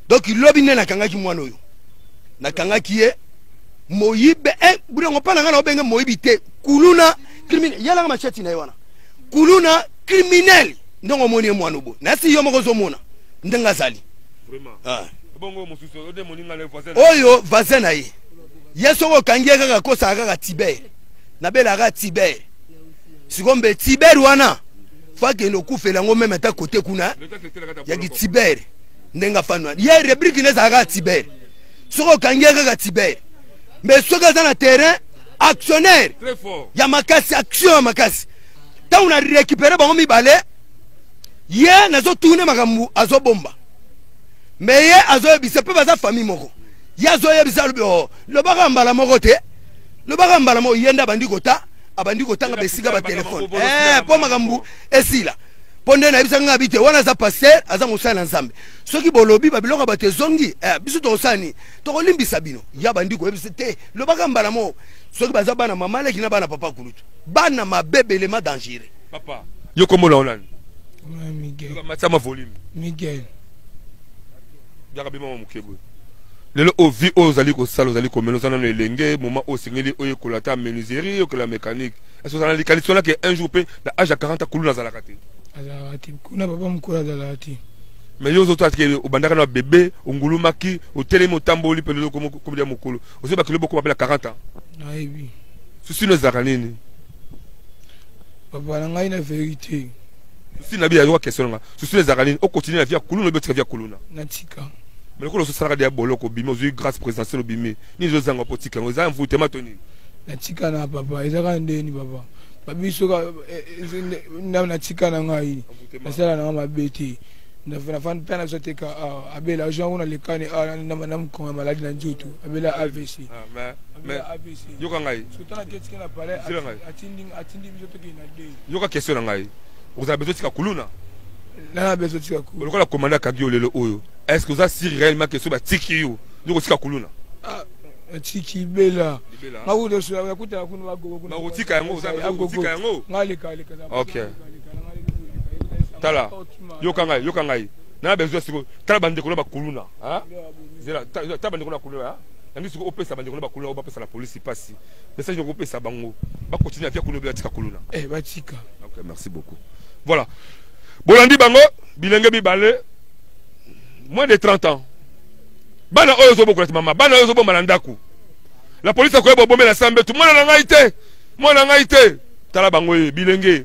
Donc lobi nde nakangaki mwana oyo, nakangaki ye moyibe eh, bulongo mpa na ngai naobenge moyibi te, kuluna criminel. Yalanga macheti na ye wana, kuluna criminel. Ndenge omoni ye mwana oboye, nasi yo moko ozomona ndenge azali. Ah. Oyo voisin na ye, ye soki okangi ye kaka akosaka kaka tiber, nabelaka tiber. Sikoyo mbe tiber wana fo akende okufela yango meme ata kote kuna ya kitiber. Ndenge afandi wana, ye rubrique nde ezalaka kaka tiber. Soki okangi ye kaka tiber, mais soki aza na terrain, actionnaire ya makasi, action ya makasi. Ntango na récupere bango mibale, ye nazotune makambo azobomba, me ye azoyebisa mpe baza famille moko. Ye azoyebisa, alobi: "Oh, lobaka mbala moko te, lobaka mbala moko." Ye nde abandi kota, abandi kotanga besika batelefone mpo makambo esila. Mpo nde nayebisaki ngai bi te, wana aza pasteur, aza mosali na Nzambe. Soki bolobi babiloko ya bato ezongi, biso tokosala nini? Tokolimbisa bino. Ya bandi koyebisa te, lobaka mbala moko. Soki baza bana mama leki na bana papa kulutu, bana mabe, belema dangereux. Papa, yo kombo na nani? Miguel. Matsama volume. Miguel. Yaka bima moke boye. Lelo oyo, vie oyo ozali kosala, ozali komela, oza nano elenge, moment oyo osengeli oyekola ata menuiserie, oyekola mécanique. Est ce ozala na likanisi wana ke un jour mpe na age ya 40 kuluna azalaka te? Azalaka te kuna, papa mokolo azalaka te. Mais yo ozotala ke obandaka na bebe, ongulumaki, otelemi, otamboli, mpe lelo okomi ya mokolo, ozoyeba kilo bokoma mpe na 40 ans. Nayebi. Susi no ezalaka nini? Papa na ngai, na vérité. Susi na bi ayoka question nanga. Susi no ezalaka nini? Okontinue na vie ya kuluna, obi otika vie ya kuluna? Natika. Mais lokola ozosalaka deya boloko, obimi, ozwi grâce présidentielle, obimi, nini ezozanga mpo otika yango? Eza envoûtement to nini? Natika na papa, eza kaka ndeni papa babiso natika na ngai, nasala nanga mabe te. Nafandi mpe na biso teka abela jean kuna lekani na mokongo ya maladi na nzoto, abela AVC. Yoka ngai. Sotana na palais, atindi biso tokende na dei. Yoka question na ngai: ozala bezo tika kuluna? Nana bezo tika kuluna. Lokola komanda akangi yo lelo oyo, est ce que oza sûr réellement ke so batiki yo, yo kotika kuluna? Atiki bela nakutana kuna bagogo. Bakotika yango, otika yango. Ok. Tala, yoka ngai, yoka ngai nana besoin sikoyo. Tala bandeko na bakuluna, zela, tala bandeko na bakuluna yangi sikoyo. Opesa bandeko na bakuluna oyo bapesa na polisi mpasi message, okopesa bango bakontinue na vie kuluna, batika kuluna? Eh, batika. Ok, merci beaucoup. Voilà, bolandi bango, bilenge mibale, moins de 30 ans. Bana oyo ozobokola ti mama, bana oyo ozobomba na ndako, la polisi akoyeba obomela sambetu mwana na ngai te, mwana na ngai te. Tala bango ye bilenge,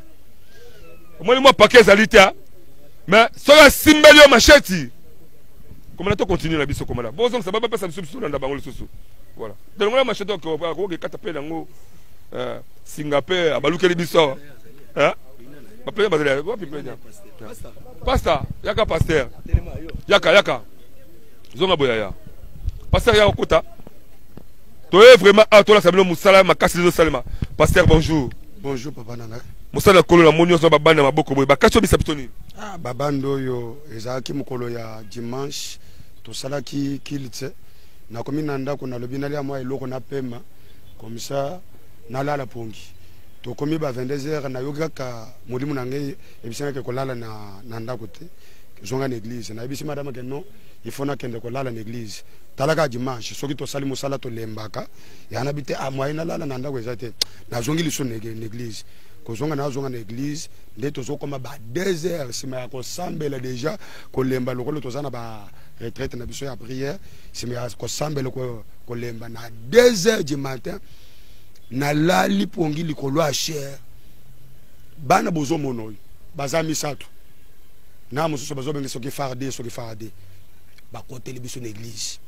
omoni mwa pake ezali te, mais soki asimbeli yo macheti komona. To continue na biso komona, bozongisa, bapesa biso, biso tolanda bango lisusu. Voilà, tolongola machete, akoki ekata mpe nango singa mpe abalukeli biso awa. Baplaignant bazali wapi? Plaignant, pasteur, yaka, pasteur, yaka, yaka, zonga boyaya. Pasteur, yaka okota. Toye vraiment awa tolakisa bino mosala makasi ezosalema. Pasteur, bonjour. Bonjour, papa nanga. Mosala ya kolo, namoni nyonso babanda maboko boye, bakasi obisa biso nini? Ah, babanda oyo ezalaki mokolo ya dimanche, tosalaki culte. Nakomi na ndako, nalobi nalia mwa eloko, napema, comme ça nalala pongi. Tokomi ba 22 heures, nayoki kaka molimo na ngai ebisangaki kolala na ndako te, zonga na église. Nayebisi madame ke non, il faut nakende kolala na église. Tala kaka dimanche, soki tosali mosala tolembaka, ya nabi te, ah, moyen nalala na ndako eza te. Nazongi lisusu na église. Kozonga, nazonga na église nde tozokoma ba 2 heures, nsima ya kosambela déjà, kolemba, lokola toza na ba retraite na biso ya prière. Nsima ya kosambela, kolemba, na 2 heures du matin nalali pongi likolo ya chaire. Bana bozomona oyo baza misato na mosusu bazobenga soki farde, soki farde. Bakoteli biso na église,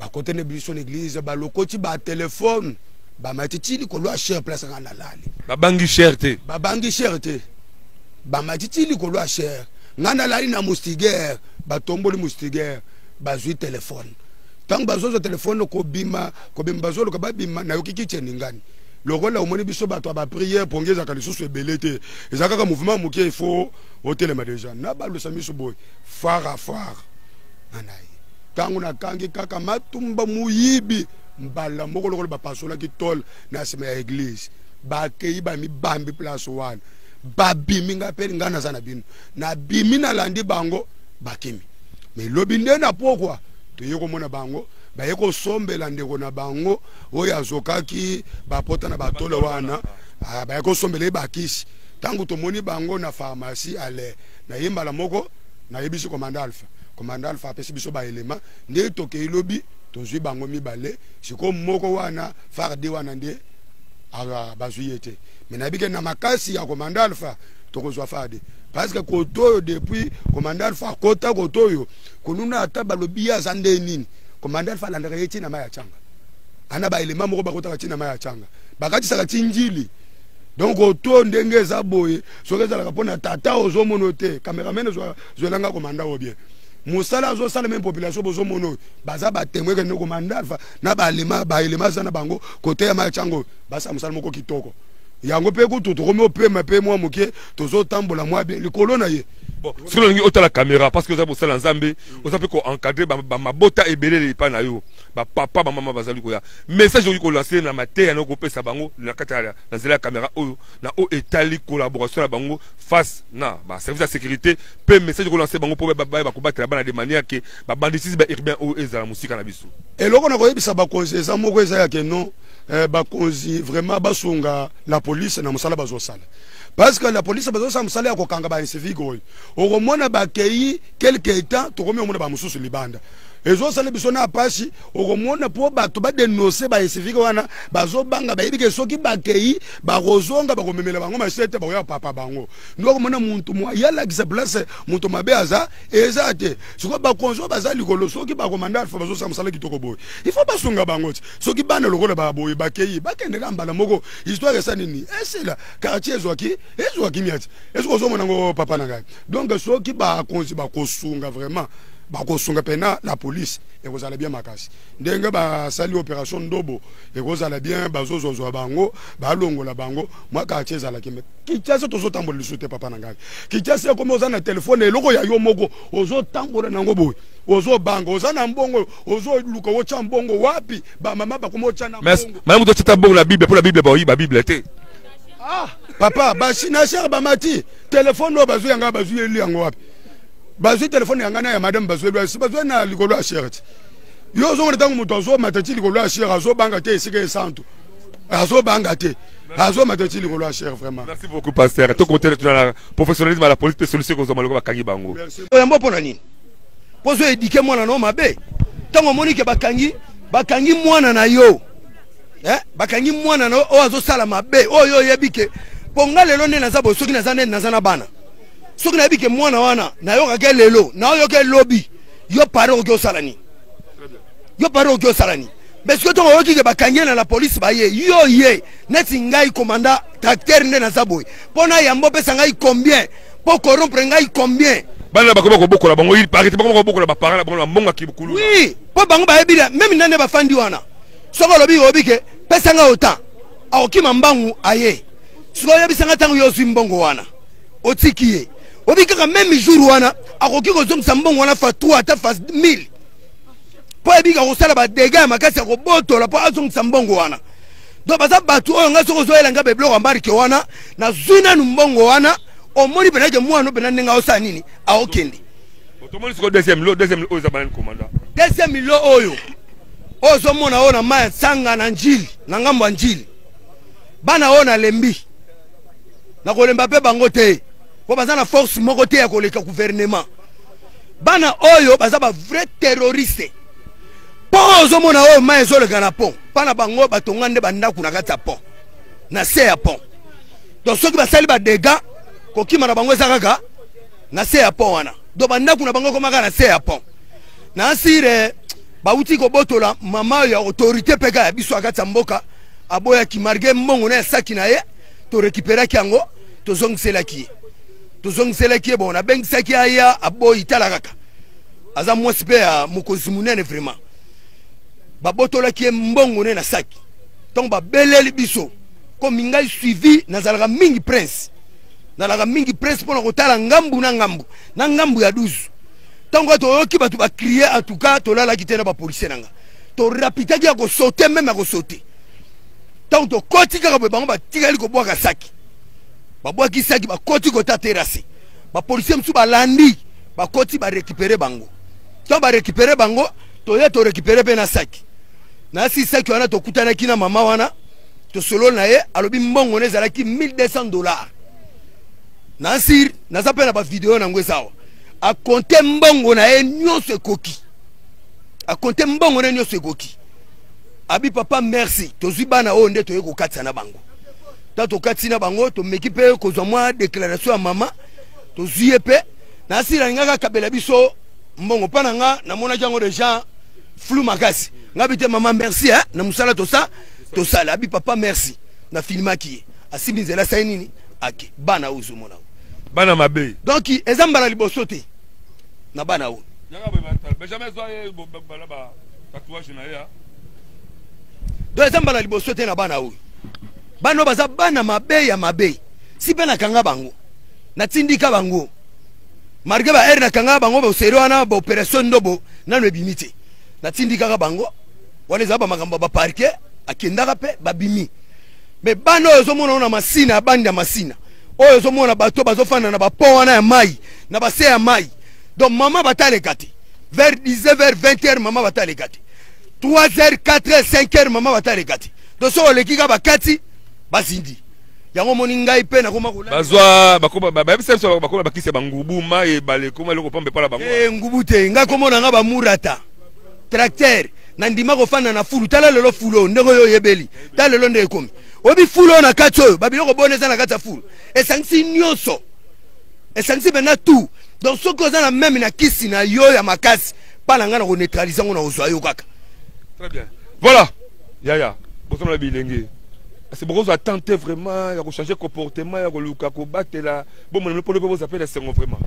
bakoteli biso na église, balokoti batelefone, bamati ti likolo ya chaire place nga nalali. Babangi chaire te? Babangi chaire te, bamati ti likolo ya chaire nga nalali na moustiquaire. Batomboli moustiquaire, bazwi telefone. Ntango bazozwa telefone, kobima, kobima, bazoluka babima, nayoki kiti eningani. Lokola omoni biso bato ya baprière, pongi ezalaka lisusu ebele te, eza kaka mouvement moke, il faut otelema déjà. Nabalusa miso boye, fara fara nga na ye. Ntango nakangi kaka matumba moyibi, mbala moko lokola bapasolaki tole na nsima ya église, bakei bamibambi place wana, babimi. Nga mpe, nga naza na bino, nabimi, nalandi bango, bakimi. Mais lobi nde na pokwa toye komona bango baye kosombela ndeko na bango oyo azokaki bapota na batolo wana, ah, baye kosombela ye bakisi. Ntango tomoni bango na pharmacie, ale naye mbala moko nayebisi commandant Alpha. Commandant Alpha apesi biso baelema nde tokei lobi, tozwi bango mibale. Sikoyo moko wana farde wana nde bazwi ye te, mais nayebi ke na makasi ya commandant Alpha tokozwa farde, parce que koto oyo depuis commandant Alpha akota koto oyo, kuluna ata balobi ye aza nde nini, commandant Alpha alandaka ye ntina mai ya canga ana baelema moko bakotaka ntina mai ya canga, bakatisaka ti Njili. Donc oto ndenge eza boye, soki ezalaka mpo na tata ozomona te, cameraman zwelanga commandant oyo bien mosala azosala. Même population bozomona oyo baza batémoin kende commandant Alpha na baelema baelema aza na bango kote ya mai ya cango, basala mosala moko kitoko. Yango mpe kutu tokomi opema mpe mwa moke, tozotambola mwa bien likolo na ye. Bon, soki olingi otala caméra, parce que oza mosala Nzambe, oza mpe koencadre bamabota ebele epai na yo, bapapa, bamama bazali koya, message okoki kolancer na mateya na okopesa bango na kati ya na nzela ya caméra oyo na oyo etali collaboration na bango face na baservice ya sécurité, mpe message okolancer bango mpo bayeba kobatela bana de manière ke babanditisme baurbain oyo ezala mosika na biso? Eloko na koyebisa bakonzi eza moko, eza ya ke non, bakonzi vraiment basunga la police na mosala bazosala, parce que la police bazosala mosala ya kokanga baincivique oyo okomona bakei quelque temps, tokomi omona bamosusu libanda. Ezosala biso na pasi. Okomona mpo bato badénoncer baincivique wana, bazobanga, bayebi ke soki bakei bakozonga, bakomemela bango machette, bakoya papa bango. Nde okomona muntu yalakisa place moto mabe aza eza te. Sikoyo bakonzi oyo baza likolo, soki bacommandant Alpha bazosala mosala kitoko boye, il faut basunga bango ti soki bana lokola baboye bakei, bakendeka mbala moko, histoire esa nini, esila, quartier ezwaki miati. Esoki ozomona ngo, papa na ngai, donc soki bakonzi bakosunga, vraiment bakosunga mpena la police, ekozala bien makasi. Ndenge basali opération Ndobo, ekozala bien, bazozwazwa bango, balongola bango, mwa quartier ezalaki. Mais Kinshasa tozotambola lisusu te, papa na ngai. Kinshasa ekomi oza na telefone, eloko ya yo moko, ozotambola nango boye, ozobanga. Oza na mbongo, ozoluka otya mbongo wapi? Bamama bakomi otya na mbongo. Malamu totyata mbongo na Bible, mpo na Bible baoyiba Bible te. Ah papa, basinacher bamati telefone oyo, bazwi yanga, bazwi eli yango wapi? Bazwi telefone yanga na ya madame, bazwi eli, bazwi na likolo ya shirt. Yo ozomona ntango moto azomata ti likolo ya chaire, azobanga te, esika esantu, azobanga te, azomata ti likolo ya chaire vraiment. Merci beaucoup, pasteur. Tokontene tuna na professionnalisme ya la police mpe solution ekozwama loko bakangi bango. Oyambo mpo na nini? Mpo ozo éduquer mwana na yo mabe. Ntango omoni ke bakangi mwana na yo, eh? Bakangi mwana na yo oyo azosala mabe oyo oyebi ke, mpo nga lelo nde naza boye, soki naza nde naza na bana, soki nayebi ke mwana wana nayokaka lelo, naoyoka elobi, yo pare okoki osala nini? Yo pare okoki osala nini? Mais soki ntongo oyoki ke bakangi ye na la police, baye yo ye neti ngai commandant tracteur nde naza boye, mpo na yambo opesa ngai combien mpo corrompre ngai combien? Bana bakoma kobokola bango, il paraît bakoma kobokola baparent na bango na mbongo ya kibukulu. Oui, mpo bango bayebi même nani bafandi wana. Soki olobi, oyebi ke pesa ngai autant, akokima mbangu aye. Soki oyebisa ngai, ntango yo ozwi mbongo wana, otiki ye, obi kaka même jour wana akoki kozongisa mbongo wana fa 3 ata fa 1000, mpo ayebika kosala badégâts ya makasi ya kobotola mpo azongisa mbongo wana. Donc baza bato oyo ngai soki ozoyela ngai babiloko ya marque wana, nazwi nanu mbongo wana, omoni mpena ke mwana mpena ndenge aosala nini, aokende. Tomoni sikoyo deuxième lot. Deuxième lot oyo eza banani, commandant? Deuxième lot oyo ozomona oyo na mai ya Nsanga na Njili, na ngambo ya Njili, bana oyo nalembi, nakolemba mpe bango te, mpo baza na force moko te ya koleka gouvernement. Bana oyo baza bavrai terroriste, mpo oyo ozomona oyo mai ezoleka na pont, mpa na bango batonga nde bandako na kati ya pont, na se ya pont. Donc soki basali badégâts, kokima na bango eza kaka na se ya pont wana. Donc bandako na bango ekomaka na se ya pont. Na asire bauti kobotola mama oyo ya autorité mpe kaka ya biso ya kati ya mboka, aboyaki malgré mbongo na ya saki na ye, torécupéraki yango, tozongiselaki ye. Bon, nabengisaki aya, aboyi. Tala kaka, aza mwasi mpe ya mokonzi monene vraiment. Babotolaki ye mbongo ne na saki. Ntango babeleli biso, komi ngai suivi, nazalaka mingi prince, nazalaka mingi prince mpona kotala ngambu na ngambu na ngambu ya 12. Ntango kaka toyoki bato bacrier, en tout cas tolalaki te na bapolicier na nga, torapitaki ya kosauter, même ya kosauter. Ntango tokoti kaka boye, bango batikali kobwaka saki, babwaki saki, bakoti kota terrasse. Bapolicier mosusu balandi, bakoti, barécupérer bango. Ntango barécupere bango, toye torécupere mpe na saki. Nasi saki wana, tokutanaki na mama wana, tosololi na ye, alobi mbongo na ezalaki 1200 dollars. Nasir naza mpe na bavideo nango eza awa. Akonte mbongo na ye nyonso ekoki, akonte mbongo na ye nyonso ekoki. Abi papa merci, tozwi bana oyo nde toye kokatisa na bango. Ta tokatisi na bango, tomeki mpe kozwa mwa déclaration ya mama, tozwi ye mpe. Nasila alingaka akabela biso mbongo mpa na nga, namonaki yango deja flou makasi. Nga bi te mama merci, eh, na mosala tosa tosala. Abi papa merci, na filmaki ye asimbi nzela, asali nini, ake. Bana oyo ozomona oyo. Bana mabe. Donc eza mbala liboso te na bana oyo. Yaka boye batala. Benjamin zwa ye bala ba tatouage na ye. Donc eza mbala liboso te na bana oyo. Bana oyo baza bana mabe ya mabe. Si mpe nakanga bango, natindika bango malgré ba heure nakanga bango boseri wana, baopération ndobo nano ebimi te, natindikaka bango wana. Eza bamakambo ya baparquet, akendaka mpe babimi. Me bana oyo ozomona oyo na masina ya bandi ya masina oyo, ozomona bato bazofanda na bapont wana ya mai na base ya mai. Donc mama bataleka te vers 10 vers 20 heures, mama bataleka te 3 heures, 4 heures, 5 heures, mama bataleka te. Donc soki oleki kaka bakati bazindi yango. Omoni ngai mpe nakoma bazwa bakoma bayebisa biso bakoma bakisi ya bangubu mai ebale ekoma eloko pambe epala bango. Eh, ngubu te. Ngai komona nga bamurata tracteur, nandima kofanda na fulu. Tala lelo fulu oyo ndenge oyo oyebeli, tala lelo nde ekomi. Oyebi fulu oyo na kati oyo babiloko boni eza na kati ya fulu, esangisi nyonso, esangisi mpena tout. Donc soki oza na meme na kisi na yo ya makasi, mpa na ngai na koneutralize yango, na kozwa yo kaka. Très bien, voilà yaya, bozomona bilenge parce que bokozwa temps te vraiment ya kochanger comportement, ya koluka kobatela bomona mpo mpe boza mpe na esengo vraiment.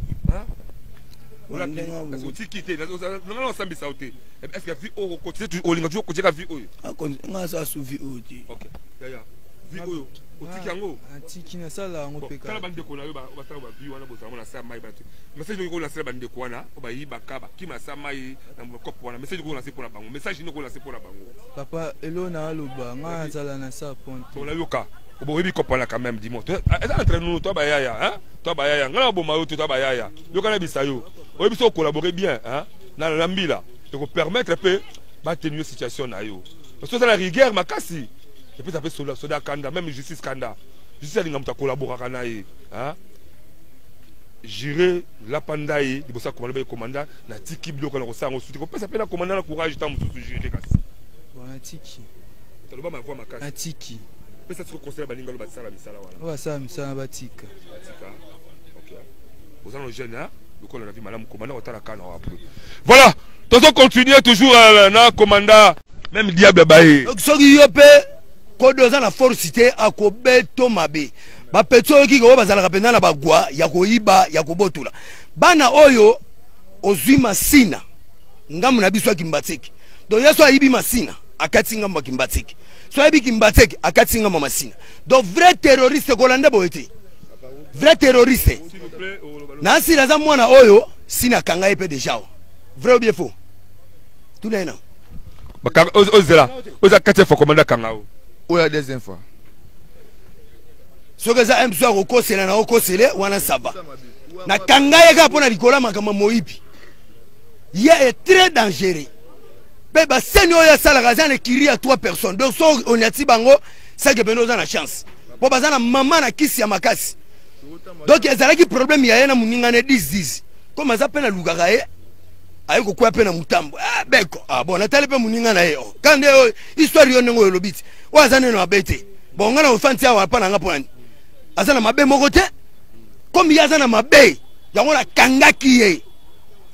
Otiki te, nanga osambisa yo te. Est ce que vie oyo okocontinue, olinga toujours kotika vie oyo? Nga aza su vie oyo te. Ok yaya, vie oyo otiki yango? Atiki, nasala yango mpe. Tala bandeko na yo basala bavie wana, bozala na sa mai bato. Message oyo kolasela bandeko wana oyo bayibaka, bakima sa mai na kope wana, message okolancer mpona bango, message nini okolancer mpona bango? Papa, elo na aloba, nga nazala na sa ponte. Bon, nayoka oyebi kope wana quand même. Dis-moi, eza entre nous, toi bayaya, hein, toi bayaya, nga na boma yo te. Toi bayaya, yoka na bisa yo, oyebi so ocollaborer bien, hein, na mbila ekopermettre mpe batenue situation na yo, parce que oza na rigueur makasi, epesa mpe soda kanda, même justice kanda. Justice alinga moto akolaboraka na ye, hein. Juré lapa ndai liboso ya commandant, baye commandant, natiki biloko na kosala yango suti, kopesa mpe na commandant na courage. Ntango mosusu juré kasi. Bon, natiki. Taloba ma voix makasi. Natiki. Pesa siko conseil baninga lo basala misala wana. Oyo basala misala, batika. Batika, ok. Oza no jeune, hein, lokola na vie malamu, commandant otala kana wa après. Voilà, tozo continuer toujours na commandant, même diable baye. Donc soki yo mpe kode oza na force te, akobeto mabe. Bapeti oyo kika oyo bazalaka mpenza na bagwa ya koyiba, ya kobotola. Bana oyo ozwi masina, ngambo na biso ya Kimbatseke. Donc ye so ayibi masina, akati ngambo ya Kimbatseke. So ayibi Kimbatseke, akati ngambo ya masina. Donc vrai terroriste, kolanda boye te, vrai terroriste. Nasila aza mwana oyo sina akanga ye mpe deja awa. Vrai ou bien faux? Tuna ye na. Ozela oza quatrième fois commandant akanga o. Oyo ya deuxième fois. Soki eza mso akokosela na okosele wana, sava nakanga ye kaka mpo na likolo ya makambo ya moyibi. Ye est très dangereux mpe baseni oyo asalaka aza na ekiri ya 3 personnes. Donc so oniati bango sake pene, oza na chance mpo baza na mama na kisi ya makasi. Donc ezalaki problème ya ye na moninga ne 10 10, comme aza mpe nalukaka ye, aye kokwea mpe na motambo. Ah, beko, ah, bon, natali mpe moninga na ye. Oh, ka nde oyo histoire yo ndenge oyo olobi ti oyo aza neno mabe te. Bon, nga na kofanti awa mpa na nga mpo nani aza na mabe moko te. Comme ye aza na mabe yango, nakangaki ye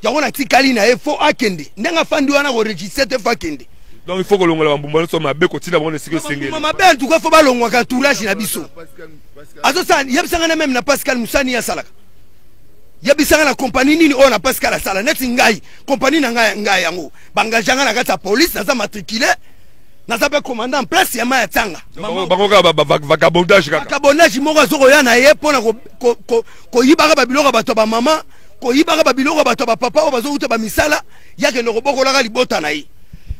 yango, natikali na ye. Fo akende ndenge afandi wana, koregistre te, fo akende. Donc il faut kolongola bambumba nyonso mabe, kotinda bango na esika esengeli. Mabe en tout cas, fo balongwaka entourage na biso. Azosala, yebisanga na meme na Pascal Musani asalaka, yebisanga na kompani nini oyo na Pascal asala. Neti ngai, kompani na ngai, ngai yango bangajanga na kati ya police, naza matricule, naza mpe commandant en place ya mai ya Tanga. Bango kaka vagabondage kaka. Vagabondage moko azokoya na ye mpona koyibaka babiloko ya bato ya bamama, koyibaka babiloko ya bato ya bapapa oyo bazowuta bamisala, yakende kobokolaka libota na ye.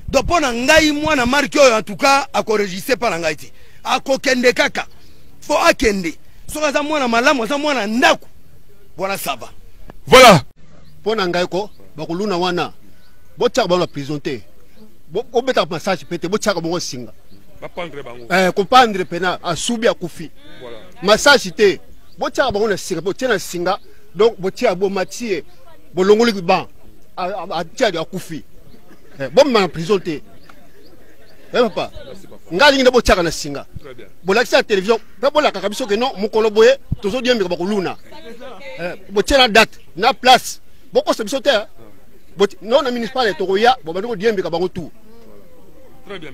Donc mpo na ngai, mwana marke oyo en tout cas akoregistre mpa na ngai te, akokende kaka, fo akende. Soki aza mwana malamu, aza mwana ndako wana, ça va. Voilà. Mpo na ngai ko bakuluna wana. Botiaka bango na prison te, bobetaka massage mpe te, botiaka bango singa. Bapendre bango. Eh, kopendre pena asubi akufi. Voilà. Massage te, botiaka bango na singa, botie na singa, donc botia bomatie, bolongoli ban atia akufi. Eh, bomema na prison te. Eh papa, ngai alingi nde botiaka na singa, bolakisa na télévision mpe bolakaka biso ke non, mokolo boye tozodiembeka bakoluna. Eh, botie na date na place, bokosa biso te. Non, na municipal tokoya, bobandi kodiembeka bango tout. Très bien.